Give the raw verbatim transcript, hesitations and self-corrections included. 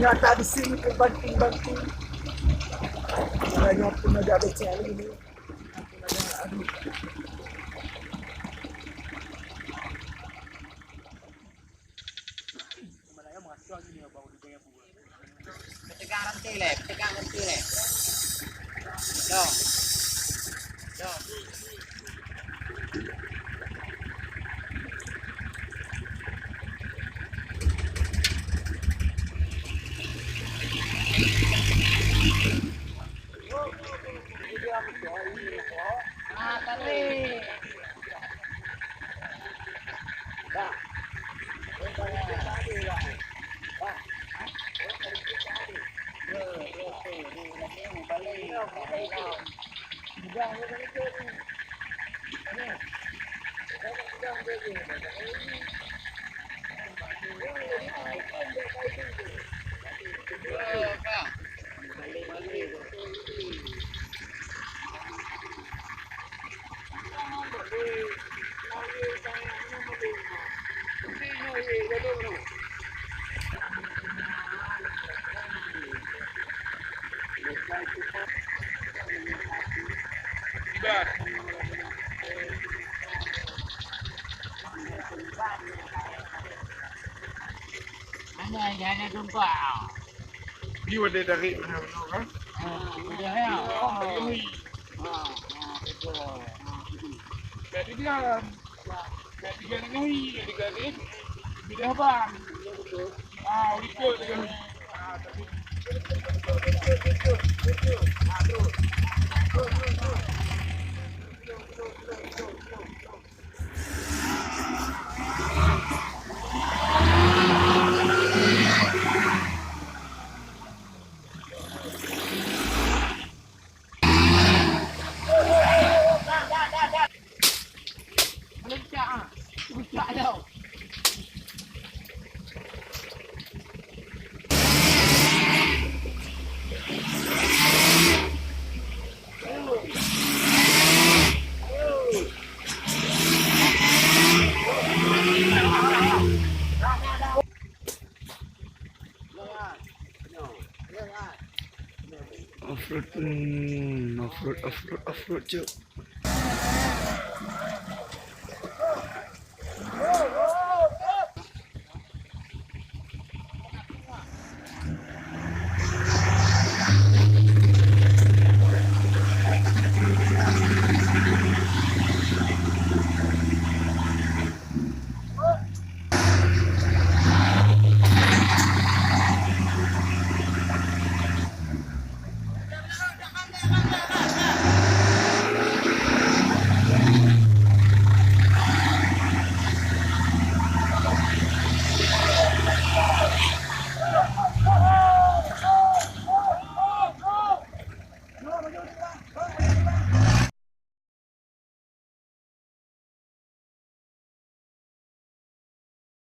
Kata di sini ke banting-banting. Caranya pun agak becek lagi ni. Peuteugang ranté lé, peuteugang ranté lé. Dong. Dong. Ah, tarik. Hana, hana tumpah. Di wadah tarik mana tu, kan? Ah, udah ya. Oh, lagi. Ah, ah, betul. Jadi dia, jadi dia lagi, jadi dia. Bila bang. Ah, udah lagi. Ah, tapi Offroad, hmm, offroad, offroad, offroad, cuk.